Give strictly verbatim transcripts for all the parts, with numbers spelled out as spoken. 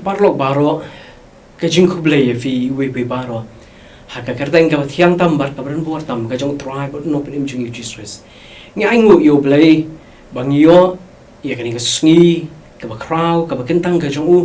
Paralok baroh, ka jingkhublei ïa phi iwei pa iwei baroh ha ka kyrteng kaba thiang tam bad kaba donbor tam ka jong U Trai bad U Nongpynim jong ngi U Jisu Khrist. Ngi ainguh ïa U Blei ba ngi ïoh ïa kane ka sngi kaba khraw, kaba kyntang ka jong U,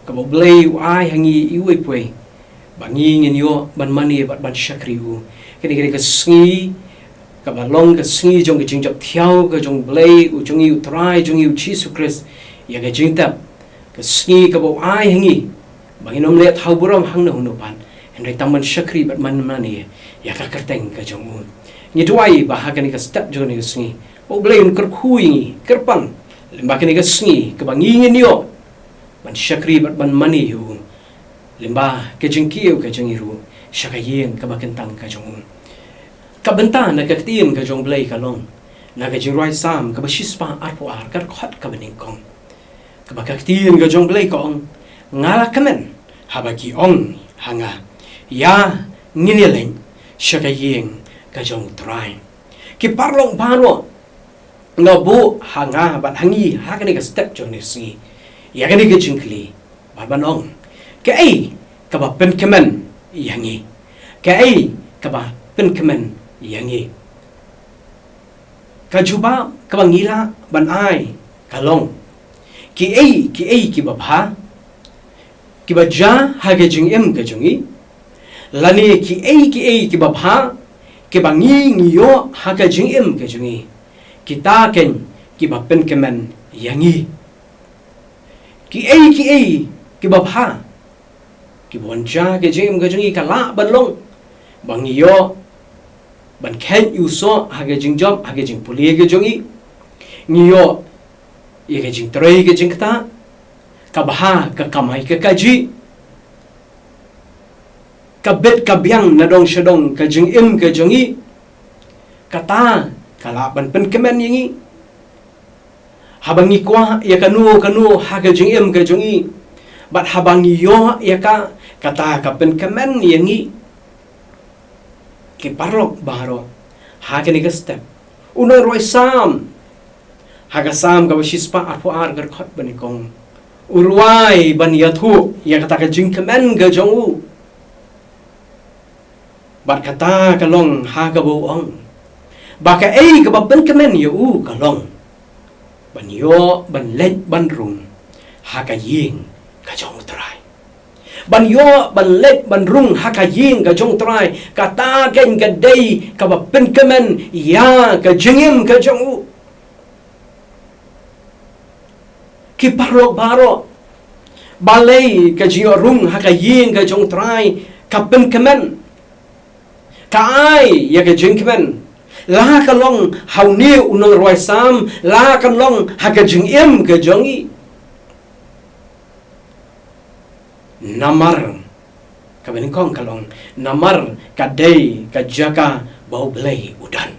kaba U Blei u ai ha ngi iwei pa iwei ba ngi ngin ïoh ban mane bad ban shakri U. Kane, kane ka sngi kaba long ka sngi jong ka jingjop thiaw ka jong U Blei u jong ngi, U Trai jong ngi U Jisu Khrist, ïa ka jingtep, ka sngi kaba u ai ha ngi ba ngin ym leh thaw burom hangno hangno pat, hynrei tang ban shakri bad ban mane ïa ka kyrteng ka jong U. Ngi duwai ba ha kane ka step jong kane ka sngi ba U Blei un kyrkhu ïa ngi, kyrpang lyngba kane ka sngi kaba ngi ngin ïoh ban shakri bad ban mane ïa U lyngba ka jingkiew ka jong ngi ruh sha ka ïing kaba kyntang ka jong U. Ka bynta na ka ktien ka jong U Blei ka long na ka Jingrwai Salm kaba shispah arphew ar, ka dkhot kaba nyngkong, kaba ka ktien ka jong U Blei ka ong: Nga la kmen haba ki ong ha nga, ïa, ngin ïaleit sha ka ïing ka jong U Trai. Ki paralok baroh, nga buh ha nga bad ha ngi ha kane ka step jong kane ka sngi ïa kane ka jingkylli bad ban ong, kaei kaba pynkmen ïa ngi? Kaei kaba pynkmen ïa ngi? Ka jubab kaba ngi lah ban ai ka long, kiei kiei kiba bha kiba jia ha ka jingim ka jong ngi, lane kiei kiei kiba bha kiba ngi ngi ïoh ha ka jingim ka jong ngi, kita keiñ kiba pynkmen ïa ngi. Kiei kiei kiba bha kiba wan jia ha ka jingim ka jong ngi ka lah ban long ba ngi ïoh ban kheit ïa u soh ha ka jingjop, ha ka jingpule ka jong ngi. Ngi ïoh ïa ka jingtrei ka jingktah, ka bha ka kamai ka kajih, ka bit ka biang na dong sha dong ka jingim ka jong ngi. Kata ka lah ban pynkmen ïa ngi haba ngi kwah ïa kano kano ha ka jingim ka jong ngi, bad haba ngi ïoh ïa ka, kata ka pynkmen ïa ngi. Ki paralok baroh, ha kane ka step u nongrwai Salm ha ka Salm kaba shispah arphew ar, ka dkhot ba nyngkong, u rwai ban ïathuh ïa kata ka jingkmen ka jong u. Bad kata ka long ha kaba u ong ba kaei kaba pynkmen ïa u ka long ban ïoh ban leit ban rung ha ka ïing ka jong U Trai. Ban ïoh ban leit ban rung ha ka ïing ka jong U Trai, kata keiñ ka dei kaba pynkmen ïa ka jingim ka jong u. Ki paralok baroh, balei ka jingïoh rung ha ka ïing ka jong U Trai ka pynkmen, ka ai ïa ka jingkmen? La ka long ha une u nongrwai Salm, la ka long ha ka jingim ka jong ngi. Namar kaba nyngkong ka long, namar ka dei ka jaka ba U Blei u don.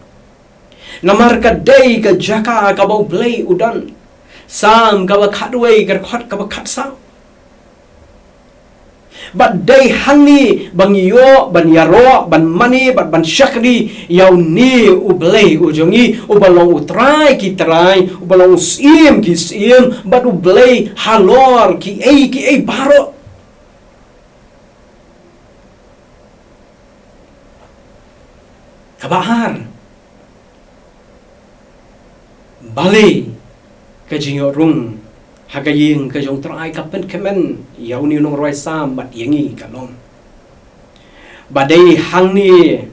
Namar ka dei ka jaka kaba U Blei u don. Salm kaba khatwei, ka dkhot kaba khatsaw. Bad dei hangne ba ngi ïoh ban ïaroh, ban mane bad ban shakri ïa une U Blei u jong ngi, uba long U Trai ki trai, uba long U Syiem ki syiem, bad U Blei halor kiei kiei baroh. Kaba ar, balei ka jingïoh rung ha ka ïing ka jong U Trai ka pynkmen ïa une u nongrwai Salm bad ïa ngi ka long ba dei hangne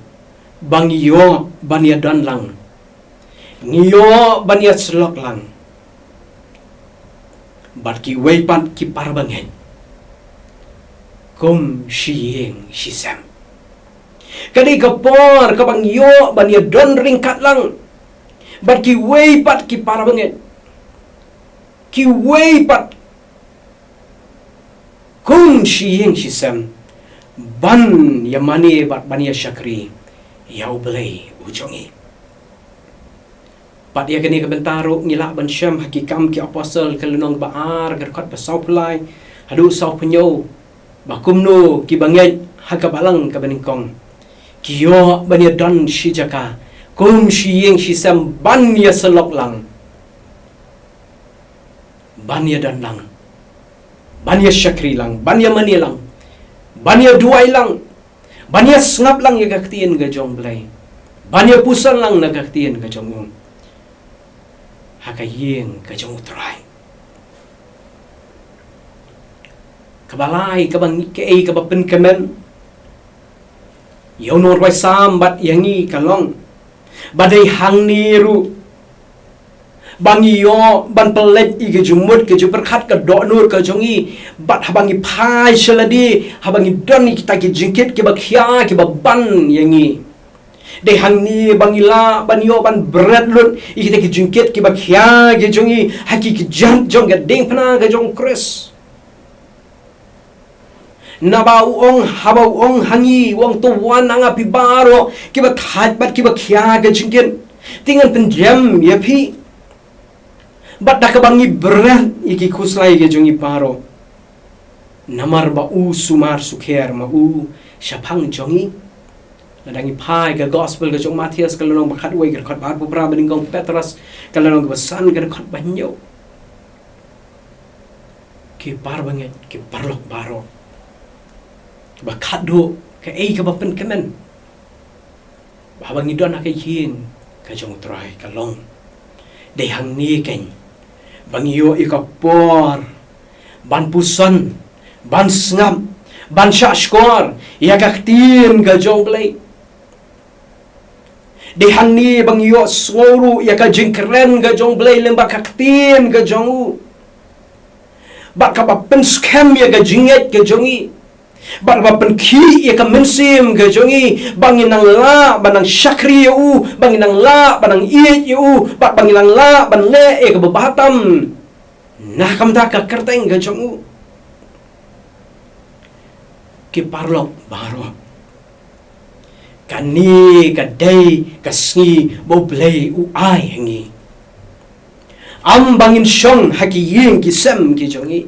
ba ngi ïoh ban ïadon lang, ngi ïoh ban ïasyllok lang bad kiwei pat ki para bangeit kum shi ïing shi sem. Ka dei ka por kaba ngi ïoh ban ïadon ryngkat lang bad kiwei pat ki para bangeit, kiwei pat kum shi ïing shi sem, ban ïamane bad ban ïashakri ïa U Blei u jong ngi. Pat ïa kane ka bynta ruh ngi lah ban shem ha Ki Kam ki Apostol, ka lynnong ba ar, ka dkhot ba sawphew lai haduh sawphew hynñiew, ba kumno ki bangeit ha ka balang kaba nyngkong ki ïoh ban ïadon shi jaka kum shi ïing shi sem ban ïasyllok lang, ban ïadon lang Ban ïa shakri lang, ban ïa mane lang, ban ïa duwai lang, ban ïa sngap lang ïa ka ktien ka jong Blei, ban ïa puson lang na ka ktien ka jong u ha ka ïing ka jong u Trai. Kaba lai, kaba ngi, kaei kaba pynkmen ïa u nongrwai Salm bad ïa ngi ka long ba dei hangne ruh ba ngi ïoh ban pynleit ïa ka jingmut ka jingpyrkhat, ka dohnud ka jong ngi, bad haba ngi phai sha lade, haba ngi don ïa kita ki jingkit kiba khia kiba ban ïa ngi, dei hangne ba ngi lah ban ïoh ban bret lut ïa kita ki jingkit kiba khia ki jong ngi ha ki kjat jong ka diengphna ka jong u Khrist. Naba u ong, haba u ong ha ngi, u ong, "To wan ha nga phi baroh kiba thait bad kiba khia ka jingkit, te ngan pynjem ïa phi." Bad da kaba ngi bret ïa ki khuslai ka jong ngi baroh, namar ba u sumar sukher ma u shaphang jong ngi. Lada ngi phai ka gospel ka jong u Mathaios ka lynnong ba khatwei, ka dkhot ba arphew phra, ba nyngkong Petros ka lynnong kaba san, ka dkhot ba hynñiew. Ki parabangeit, ki paralok baroh, kaba khatduh, kaei kaba pynkmen ba haba ngi don ha ka ïing ka jong u Trai ka long, dei hangne keiñ ba ngi ïoh ïa ka por ban puson, ban sngap, ban shahshkor ïa ka ktien ka jong u Blei. Dei hangne ba ngi ïohsngew ruh ïa ka jingkren ka jong u Blei lyngba ka ktien ka jong u, bad kaba pynskhem ïa ka jingngeit ka jong ngi, bad kaba pynkhih ïa ka mynsiem ka jong ngi, ba ngin nang lah ban nang shakri ïa u, ba ngin nang lah ban nang ïeit ïa u, bad ba ngin nang lah ban leh ïa kaba bha tam na ka bynta ka kyrteng ka jong u. Ki paralok baroh, kane ka dei ka sngi ba u Blei u ai ha ngi. Ym ba ngin shong ha ki ïing ki sem ki jong ngi.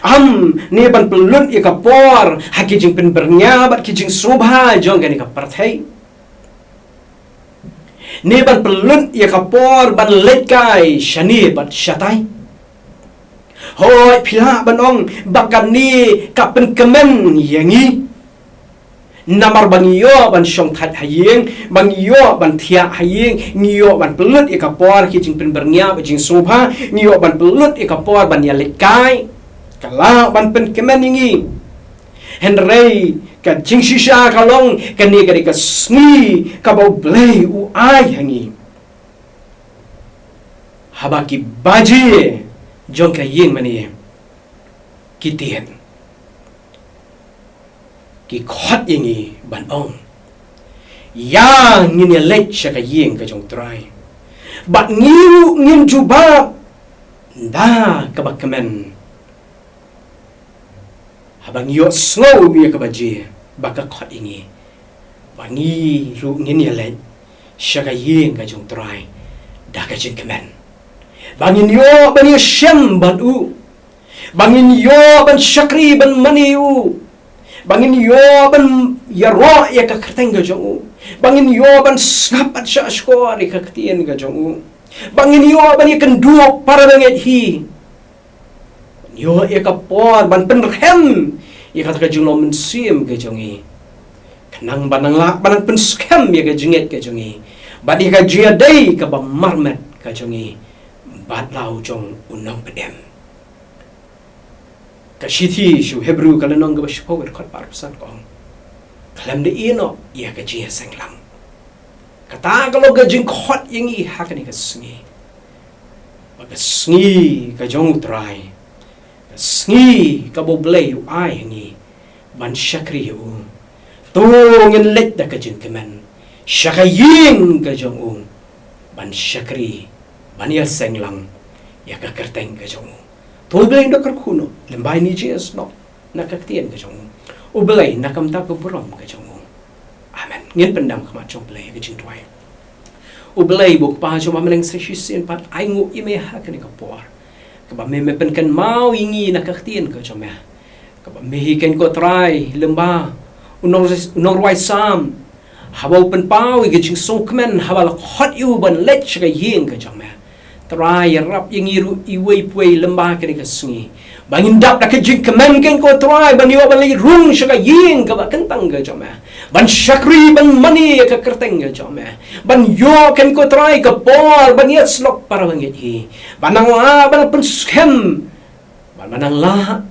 Ym ne ban pynlut ïa ka por ha ki jingpynbyrngia bad ki jingsngewbha jong kane ka pyrthei, ne ban pynlut ïa ka por ban leit kai shane bad shatai. Hooid, phi lah ban ong ba kane ka pynkmen ïa ngi. Namar ba ngi ïoh ban shong thait ha ïing, ba ngi ïoh ban thiah ha ïing, ngi ïoh ban pynlut ïa ka por ki jingpynbyrngia bad jingsngewbha, ngi ïoh ban pynlut ïa ka por ban ïaleit kai. Ka lah ban pynkmen ïa ngi. Hynrei ka jingshisha ka long, kane ka dei ka sngi kaba u Blei u ai ha ngi. Haba ki baje jong ka ïing mane ki tied, ki khot ïa ngi ban ong, ïa ngin ïaleit sha ka ïing ka jong u Trai, bad ngi ruh ngin jubab da kaba kmen. Haba ngi ïohsngew ïa ka baje ba ka khot ïa ngi, ba ngi ruh ngin ïaleit sha ka ïing ka jong u Trai da ka jingkmen, ba ngin ïoh ban ïashem bad u, ba ngin ïoh ban shakri ban mane u, ba ngin ïoh ban ïaroh ïa ka kyrteng ka jong u, ba ngin ïoh ban sngap bad shahshkor ïa ka ktien ka jong u, ba ngin ïoh ban ïakynduh parabangeit hi, ïoh ïa ka por ban pynrhem ïa kata ka jinglong mynsiem ka jong ngi, khnang ba nang lah ban nang pynskhem ïa ka jingngeit ka jong ngi bad ïa ka jingïadei kaba marmet ka jong ngi bad la u jong u nongpynim. Ka shithi sha u Hebru ka lynnong kaba shiphew, ka dkhot ba arphew san ka ong, khlem da ïehnoh ïa ka jingïaseng lang. Kata ka long ka jingkhot ïa ngi ha kane ka sngi, ba ka sngi ka jong u Trai, ka sngi kaba u Blei u ai ha ngi ban shakri ïa u. To ngin leit da ka jingkmen sha ka ïing ka jong u ban shakri, ban ïaseng lang ïa ka kyrteng ka jong u. To u Blei un da kyrkhu noh lyngba ïa ngi, jingïasnoh na ka ktien ka jong u. U Blei na ka bynta ka burom ka jong u. Amen. Ngin pyndam khmat jong u Blei ha ka jingduwai. U Blei ba u Kpa jong u bymneng, sa shisien pat ai nguh ïa me ha kane ka por kaba me, me pynkynmaw ïa ngi na ka ktien ka jong me, kaba me hi keiñ ko Trai, lyngba u nong, u nongrwai Salm, haba u pynpaw ïa ka jingsngewkmen haba la khot ïa u ban leit sha ka ïing ka jong me. Trai, ïarap ïa ngi ruh iwei pa iwei lyngba kane ka sngi. Ba ngin dap da ka jingkmen, kynrad ko Trai, ban ïoh ban leit rung sha ka ïing kaba kyntang ka jong me. Ban shakri, ban mane ïa ka kyrteng ka jong me. Ban ïoh, kynrad ko Trai, ka por ban ïasyllok para bangeit hi. Ban nang lah, ban pynskhem. Ban, ban nang lah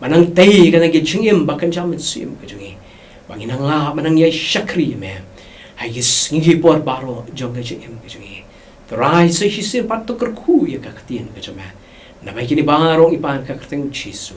ban nang tei ïa kane ka jingim ba kynja mynsiem ka jong ngi. Ba ngin nang lah ban nang ïai shakri ïa me ha ki sngi ki por baroh jong ka jingim ka jong ngi. Trai, sa shisien pat to kyrkhu ïa ka ktien ka jong me. Namar kine baroh ngi pan ha ka kyrteng Jisu.